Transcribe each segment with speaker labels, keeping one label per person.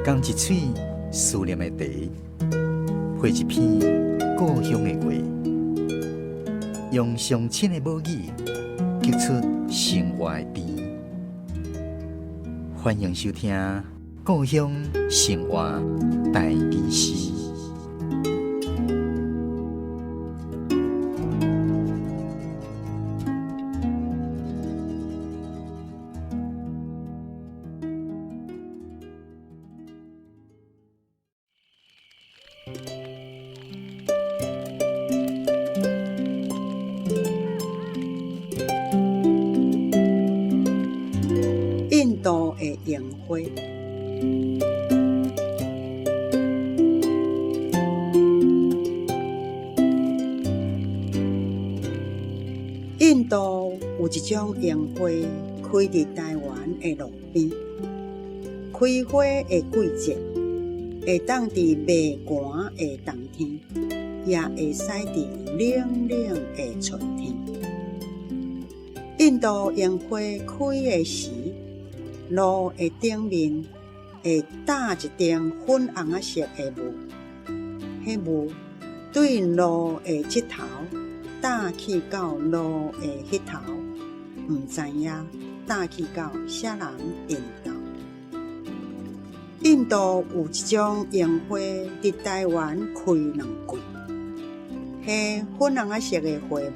Speaker 1: 仝一喙思念的茶，配一篇故鄉的話，用上親的母語，激出生活的甜。歡迎收聽《故鄉生活台語詩》。
Speaker 2: 印度的櫻花。印度有一種櫻花開佇台灣的路邊，開花的季節會當佇袂寒的冬天，也會使佇冷冷的春天。印度櫻花開的時，路的頂面會罩一層粉紅仔色的霧，彼霧對路的這頭罩去到路的彼頭，毋知影罩去到啥人𪜶兜。印度有一種櫻花佇台灣開兩季，彼粉紅仔色的花霧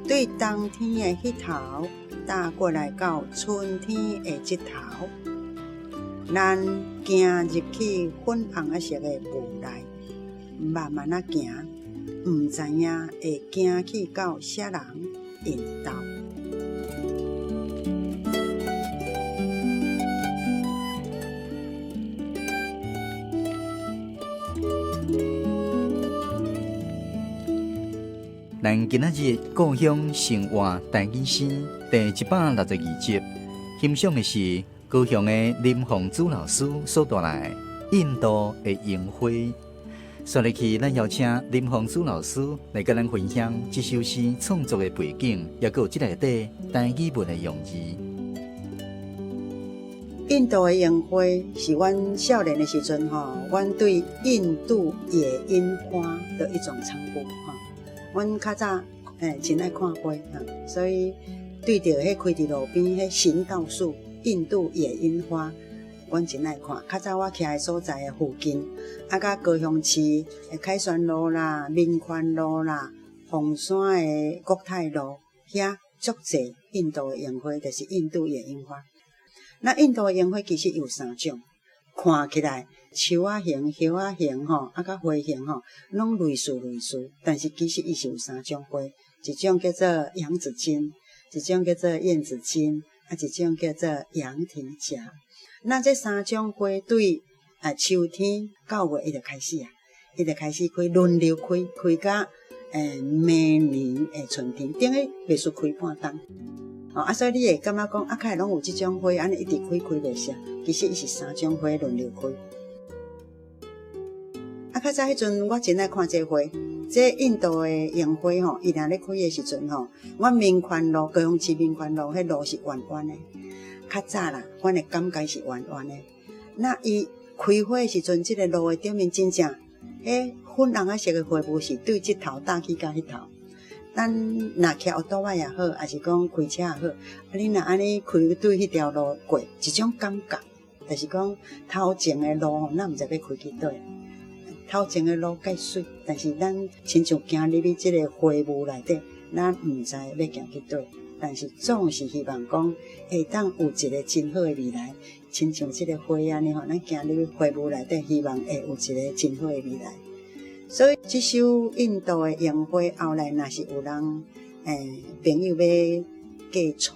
Speaker 2: 對冬天的彼頭罩過來到春天的這頭，咱行入去粉紅仔色的霧內，慢慢仔行，毋知影會行去到啥人𪜶兜。
Speaker 1: 咱今仔日故鄉生活台語詩第162集，欣賞的是高雄的林鳳珠老師所帶來的印度的櫻花。紲落去，咱邀請林鳳珠老師來佮咱分享這首詩創作的背景，抑閣有這內底台語文的用字。
Speaker 2: 印度的櫻花是阮少年的時陣吼，阮對印度野櫻花的一種稱呼吼。阮較早真愛看花，所以對著彼開佇路邊彼行道樹印度野櫻花，阮真愛看。較早我徛的所在的附近，啊，佮高雄市的凱旋路啦、民權路啦、鳳山的國泰路，遐足濟印度的櫻花，就是印度野櫻花。那印度的櫻花其實有三種，看起來樹仔形、葉仔形吼，啊，佮花形吼，攏類似類似，但是其實伊是有三種花，一種叫做洋紫荊，一種叫做燕子荊，啊，一種叫做羊蹄甲。那這三種花對秋天9月伊就開始啊，伊就開始開，輪流開，開到明年的春天，等於袂輸開半冬。哦，啊，所以你會感覺講，啊，較會攏有這種花，按呢一直開開袂謝，其實伊是三種花輪流開。啊，較早彼陣我真愛看這花，這印度的櫻花吼，伊若咧開的時陣吼，阮民權路高雄市民權路，彼路是彎彎的。較早啦，阮的感覺是彎彎的。那伊開花的時陣，這個路的頂面真正，彼粉紅仔色的花霧是對這頭罩去到彼頭。咱若騎歐多仔也好，抑是講開車也好，啊，你若按呢開對彼條路過，一種感覺，就是講頭前的路吼，咱毋知欲開去佗。頭前的路蓋媠，但是咱親像行入去這個花霧內底，咱毋知欲行去佗。但是總是希望講會當有一個真好的未來，親像這個花按呢吼，咱行入去花霧內底，希望會有一個真好的未來。所以這首印度的櫻花，後來若是有人朋友欲嫁娶，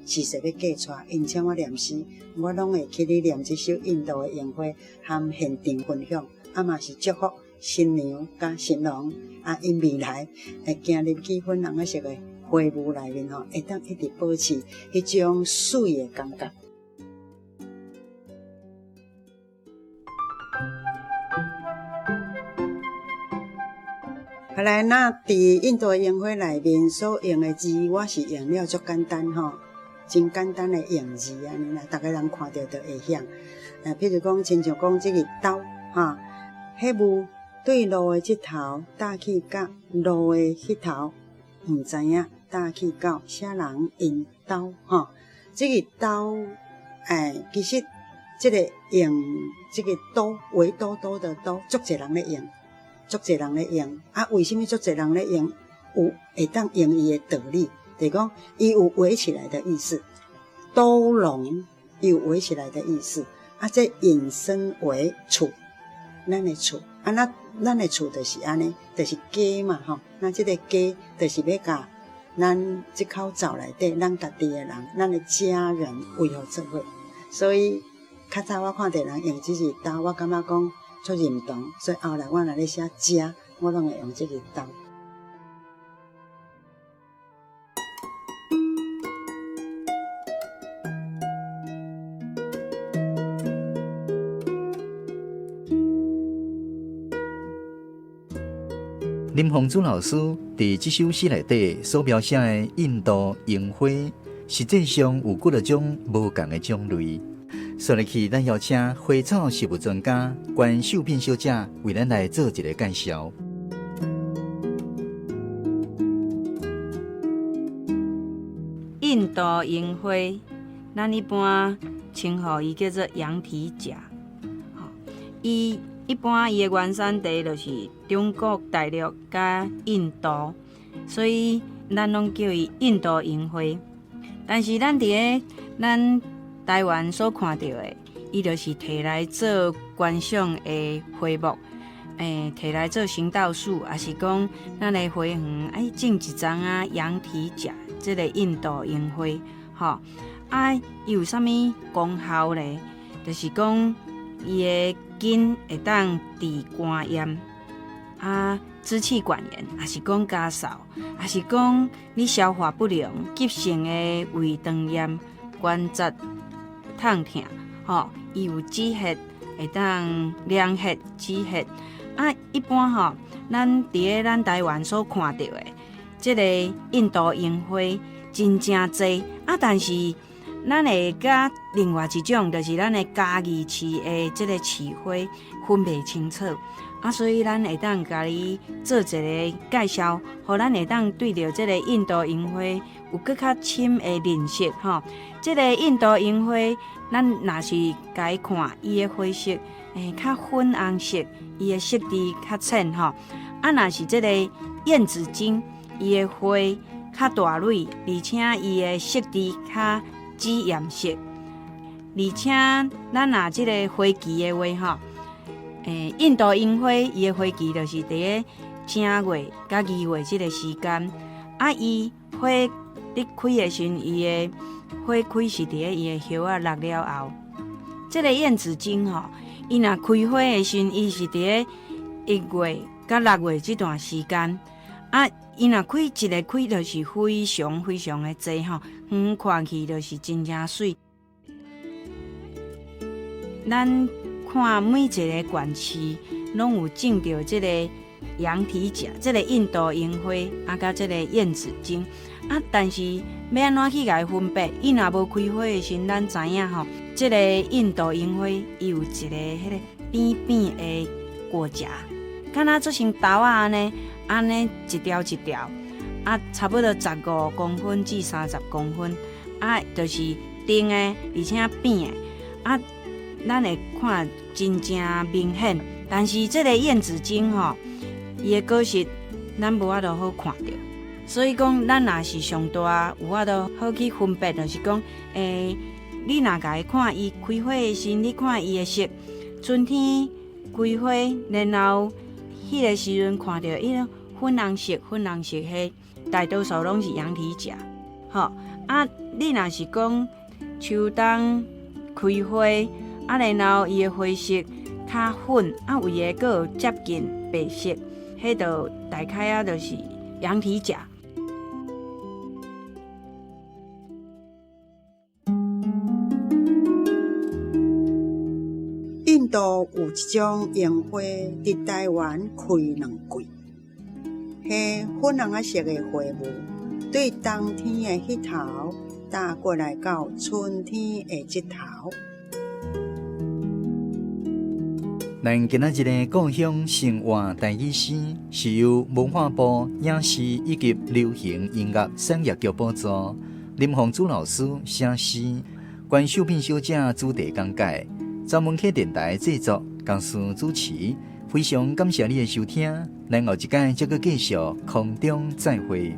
Speaker 2: 是說欲嫁娶，𪜶請我念詩，我攏會去咧念這首印度的櫻花，含現場分享，啊嘛是祝福新娘佮新郎，啊𪜶未來會行入去粉紅仔色的花霧內面吼，會當一直保持彼種媠的感覺。後來，那佇印度的櫻花內面所用的字，我是用了足簡單吼，真簡單的用字按呢啦，逐个人看著就會曉。譬如講，親像講這个兜，哈，彼霧對路的這頭搭去佮路的彼頭，毋知影搭去到啥人𪜶兜，吼。這个兜，欸，其實這个用這个兜，圍兜兜的兜，足濟人咧用，足濟人咧用。啊，為啥物足濟人咧用？有會當用伊的道理，就是講伊有圍起來的意思，兜籠有圍起來的意思。啊，這引申為厝，咱的厝，啊，那咱的厝就是按呢，就是家嘛，吼。那這个家就是欲共咱這口罩內底，咱家己的人，咱的家人圍予做伙。所以較早我看著人用這字兜，我感覺講足認同。所以後來我若咧寫家，我攏會用這个兜。
Speaker 1: 林鳳珠老師佇這首詩內底所描寫的印度櫻花，實際上有幾若種無仝的種類。紲落去，咱邀請花草植物專家關秀品小姐為咱來做一个介紹。
Speaker 3: 印度櫻花，咱一般稱呼伊叫做羊蹄甲。伊一般伊的原產地就是中國大陸佮印度，所以咱攏叫伊印度櫻花。但是咱佇咧咱台灣所看著的，伊就是提來做觀賞的花木，提來做行道樹，抑是講咱的花園愛種一叢仔羊蹄甲，這个印度櫻花，吼啊，伊有啥物功效咧？就是講伊的根會當治肝炎，啊，支氣管炎，抑是講咳嗽，抑是講你消化不良、急性的胃腸炎、關節痛疼，吼，伊有止血，會當涼血止血。啊，一般吼，咱佇咧咱台灣所看著的這个印度櫻花真正濟，啊，但是咱會佮另外一種，就是咱的嘉義市的這个市花分袂清楚，啊，所以咱會當共你做一個介紹，予咱會當對著這个印度櫻花有閣較深的認識吼。這个印度櫻花，咱若是共伊看，伊的花色，較粉紅色，伊的色調較淺吼。啊，若是這個燕子荊，伊的花較大蕊，而且伊的色調較紫艷色。而且咱若這个花期的話吼，印度櫻花伊的花期就是佇咧正月佮二月這个時間。啊，伊花咧開的時陣，伊的花開是佇咧伊的葉仔落了後。這个燕子荊吼，伊若開花的時陣，伊是佇咧一月佮六月這段時間。啊，伊若開一个開，就是非常非常的濟吼，遠看去就是真正媠。咱看每一個縣市，攏有種著這个羊蹄甲，這个印度櫻花，啊，佮這个燕子荊。啊，但是欲按怎去共伊分別？伊若無開花的時陣，咱知影吼，這个印度櫻花伊有一个彼个扁扁的果莢，敢若做成豆仔按呢，按呢一條一條，啊，差不多15公分至30公分，啊，就是長的，而且扁的，啊，咱會看真正明顯。但是這个燕子荊吼，伊的果實咱無法度好看著。所以講，咱若是上大有法度好去分別，就是講，你若共伊看伊開花的時陣，你看伊的色，春天開花，然後彼个時陣看著伊個粉紅色、粉紅色，彼大多數攏是羊蹄甲，吼啊！你若是講秋冬開花，啊，然後伊的花色較粉，啊，有的閣有接近白色，彼就大概啊，就是羊蹄甲。
Speaker 2: 印度有一種櫻花，佇台灣開兩季。彼粉紅仔色的花霧，對冬天的彼頭搭過來到春天的這頭。
Speaker 1: 咱今仔日的故鄉生活台語詩，是由文化部影視以及流行音樂產業局補助，林鳳珠老師寫詩，關秀敏小姐主題講解，張文啟電台製作，公司主持。非常感謝你的收聽，咱後一擺再閣繼續空中再會。